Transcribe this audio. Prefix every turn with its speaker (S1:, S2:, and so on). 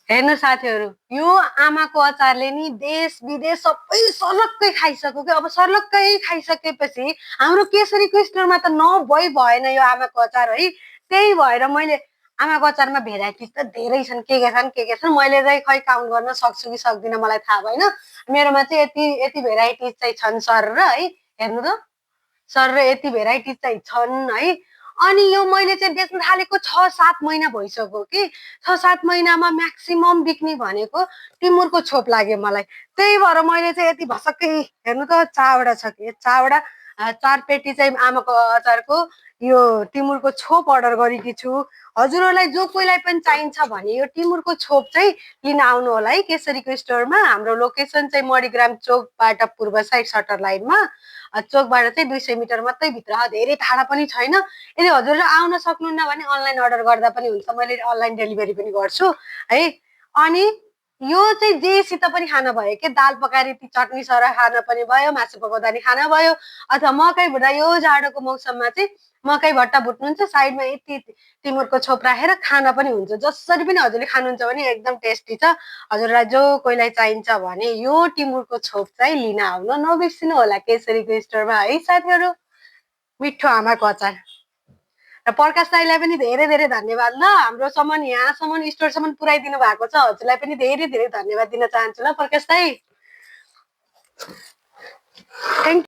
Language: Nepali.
S1: हेर्नु साथीहरू, यो आमाको अचारले नि देश विदेश सबै सर्लक्कै खाइसक्यो कि। अब सर्लक्कै खाइसकेपछि हाम्रो केसरीको स्टोरमा त नभई भएन यो आमाको अचार है। त्यही भएर मैले आमाको अचारमा भेराइटिज त धेरै छन्, के छन् मैले चाहिँ खै काउन्ट गर्न सक्छु कि सक्दिनँ मलाई थाहा भएन। मेरोमा चाहिँ यति यति भेराइटिज चाहिँ छन् सर र है। हेर्नु त सर र यति भेराइटिज चाहिँ छन् है। अनि यो मैले चाहिँ बेच्न थालेको 6-7 महिना भइसक्यो कि। 6-7 महिनामा म्याक्सिमम बिक्ने भनेको टिमुरको छोप लाग्यो मलाई। त्यही भएर मैले चाहिँ यति भसक्कै हेर्नु त चावडा छ कि चावडा 4 पेटी चाहिँ आमाको अचारको यो टिमुरको छोप अर्डर गरेकी छु। हजुरहरूलाई जो कोहीलाई पनि चाहिन्छ भने यो टिमुरको छोप चाहिँ लिन आउनु होला है केसरीको स्टोरमा। हाम्रो लोकेसन चाहिँ मणिग्राम चोकबाट पूर्व साइड सटर लाइनमा, चोकबाट चाहिँ 200 मिटर मात्रै भित्र, धेरै टाढा पनि छैन। यदि हजुरले आउन सक्नुहुन्न भने अनलाइन अर्डर गर्दा पनि हुन्छ, मैले अनलाइन डेलिभरी पनि गर्छु है। अनि यो चाहिँ जेसित पनि खान भयो के, दाल पकाएर चटनी सर खान पनि भयो, मासु पकाउँदा नि खान भयो, अथवा मकै भुट्दा यो जाडोको मौसममा चाहिँ मकै भट्टा भुट्नुहुन्छ, साइडमा यति टिमुरको छोप राखेर खान पनि हुन्छ। जसरी पनि हजुरले खानुहुन्छ भने एकदम टेस्टी छ। हजुरलाई जो कोहीलाई चाहिन्छ भने यो टिमुरको छोप चाहिँ लिन आउन नबिर्सिनु होला केसरीको स्टोरमा है साथीहरू। मिठो आमाको अचार र प्रकाश दाईलाई पनि धेरै धेरै धन्यवाद ल, हाम्रोसम्म यहाँसम्म स्टोरसम्म पुऱ्याइदिनु भएको छ। हजुरलाई पनि धेरै धेरै धन्यवाद दिन चाहन्छु ल प्रकाश दाई। थ्याङ्क